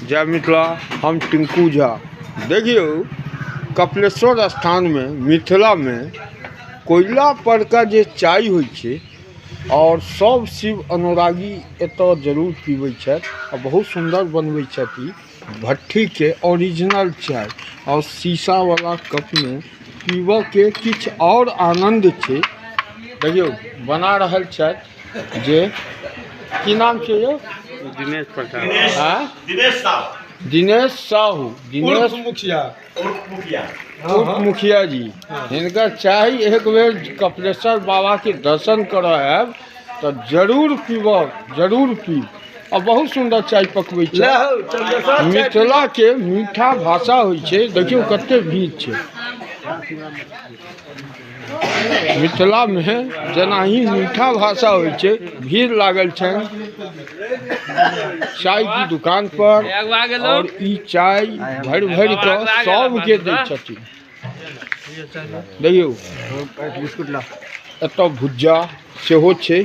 जय मिथिला। हम टिंकू झा। देखियौ, कपिलेश्वर स्थानमे मिथिलामे कोयला परका जे चाय होइ छै और सब शिव अनुरागी एतऽ जरूर पीबै छथि आ बहुत सुन्दर बनबै छथि ई भट्ठीके ओरिजिनल चाय और शीशावला कपमे पीबऽके किछु आओर आनन्द छै। देखियौ, बना रहल छथि जे की नाम छै यौ? दिनेश प्रसाद। हाँ? दिनेश साहु। दिनेश साहू। दिनेश मुखिया। उर्फ मुखिया। उप मुखिया जी। हिनकर चाही एक बेर कपिलेश्वर बाबा के दर्शन करऽ आयब तऽ जरूर पीबब, जरूर पीब। आ बहुत सुन्दर चाय पकबै छै। मिथिला के मीठा भाषा होइ छै। देखियौ कते भीड़ छै मिथिलामे। जेनाही मीठा भाषा होइ छै, भीड़ लागल छनि चाय की दुकान पर और ई चाय भरि भरि कऽ सबके दै छथिन। देखियौ, एतऽ भुज्जा सेहो छै।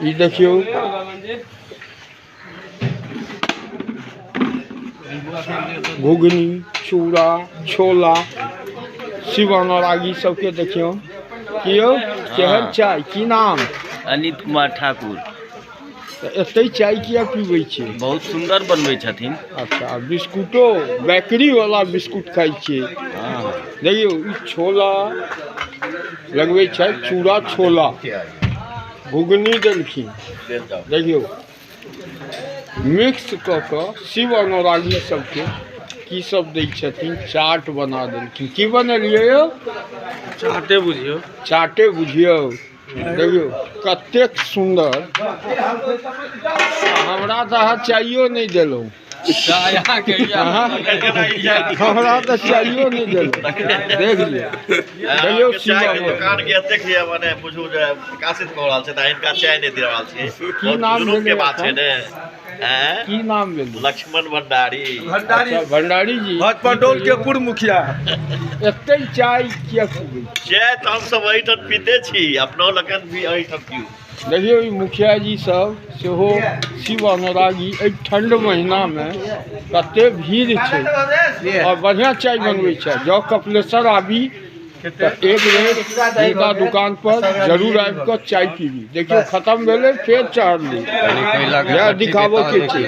ई देखियौ, घुघनी, चूड़ा, छोला शिव अनुरागी सबके। देखियौ की यौ, केहन चाय? की नाम? अनित कुमार ठाकुर। तऽ एतै चाय किया पीबै छियै? बहुत सुन्दर बनबै छथिन। अच्छा, आ बिस्कुटो बेकरी वाला बिस्कुट खाइ छियै? देखियौ, ई छोला लगबै छथि, चूड़ा, छोला, घुघनी देलखिन। देखियौ, मिक्स कऽ कऽ शिव अनुरागी सबके की सब दै छथिन। चाट बना देलखिन। की बनेलियै यौ? चाटे बुझियौ। चाटे बुझियौ। देखियौ कतेक सुन्दर। हमरा तऽ अहाँ चाइयो नहि देलहुँ। हमरा तऽ चाइयो नहि देलहुँ। देख लिअ, देखियौ। चाय के शिव दुकान के एतेक ये माने बुझू जे प्रकाशित कऽ रहल छै तऽ हिनका चाय नहि दे रहल छी। की बहुत नाम जुलूम के भेलै बात छै अपन? ने। हैं? की नाम भेलै? लक्ष्मण भंडारी। भंडारी। अच्छा, भंडारी जी। भटपटोल के पूर्व मुखिया। एते चाय किया पीबै? चाय तऽ हमसब एहिठाम पीते छी, अपनो लोकनि भी एहिठाम पीऊ। देखियौ, ई मुखिया जी सब सेहो शिव अनुरागी। एहि ठण्ड महीनामे कते भीड़ छै और बढ़िआँ चाय बनबै छै। जँ कपिलेश्वर आबी तऽ एक बेर हिनका दुकान पर जरूर आबि कऽ चाय पीबी। देखियौ, खतम भेलै, फेर चढ़ली। जय दिखाबो के छै।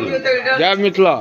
जय मिथिला।